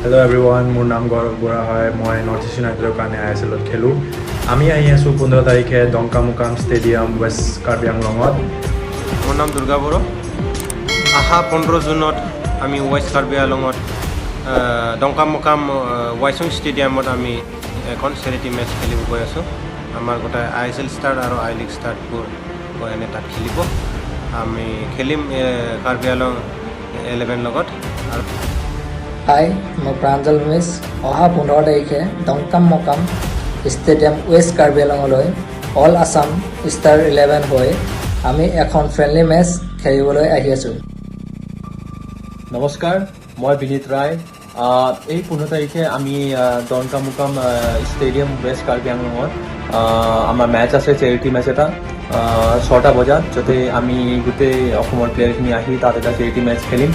Hello everyone, মোৰ নাম গৌৰৱ বৰা হয়। মই নৰ্থ ইষ্ট ইউনাইটেডৰ কাৰণে আইএছএলত খেলোঁ। আমি আহি আছোঁ 15 তাৰিখে ডংকামুকাম ষ্টেডিয়াম, ৱেষ্ট কাৰ্বি আংলঙত। মোৰ নাম দুৰ্গা বড়ো। অহা 15 জুনত আমি ৱেষ্ট কাৰ্বি আলঙত ডংকামুকাম ৱাইচুং ষ্টেডিয়ামত আমি এখন চেৰিটি মেচ খেলিব গৈ আছোঁ। আমাৰ গোটেই আইএছএল ষ্টাৰ আৰু আই লীগ ষ্টাৰবোৰ গৈ এনে তাত খেলিব। আমি খেলিম কাৰ্বি আলং 11 লগত আৰু হাই, মই প্ৰাঞ্জল ভূমিজ। অহা 15 তাৰিখে Dongkamukam stadium, west Karbi আংলঙলৈ অল আছাম ষ্টাৰ 11 হৈ আমি এখন ফ্ৰেণ্ডলি মেচ খেলিবলৈ আহি আছোঁ। নমস্কাৰ, মই বিনীত ৰায়। এই 15 তাৰিখে আমি ডনকামুকাম ষ্টেডিয়াম, ৱেষ্ট কাৰ্বি আংলঙত আমাৰ মেচ আছে, চেৰিটি মেচ এটা 6টা বজাত, য'তে আমি গোটেই অসমৰ প্লেয়াৰখিনি আহি তাত এটা চেৰিটি মেচ খেলিম।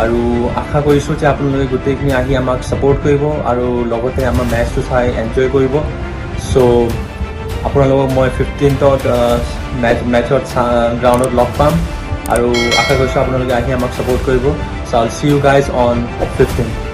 আৰু আশা কৰিছোঁ যে আপোনালোকে গোটেইখিনি আহি আমাক ছাপৰ্ট কৰিব আৰু লগতে আমাৰ মেচটো চাই এনজয় কৰিব। চ' আপোনালোকক মই 15ত মেচত গ্ৰাউণ্ডত লগ পাম আৰু আশা কৰিছোঁ আপোনালোকে আহি আমাক ছাপৰ্ট কৰিব। So I'll see you guys on 15.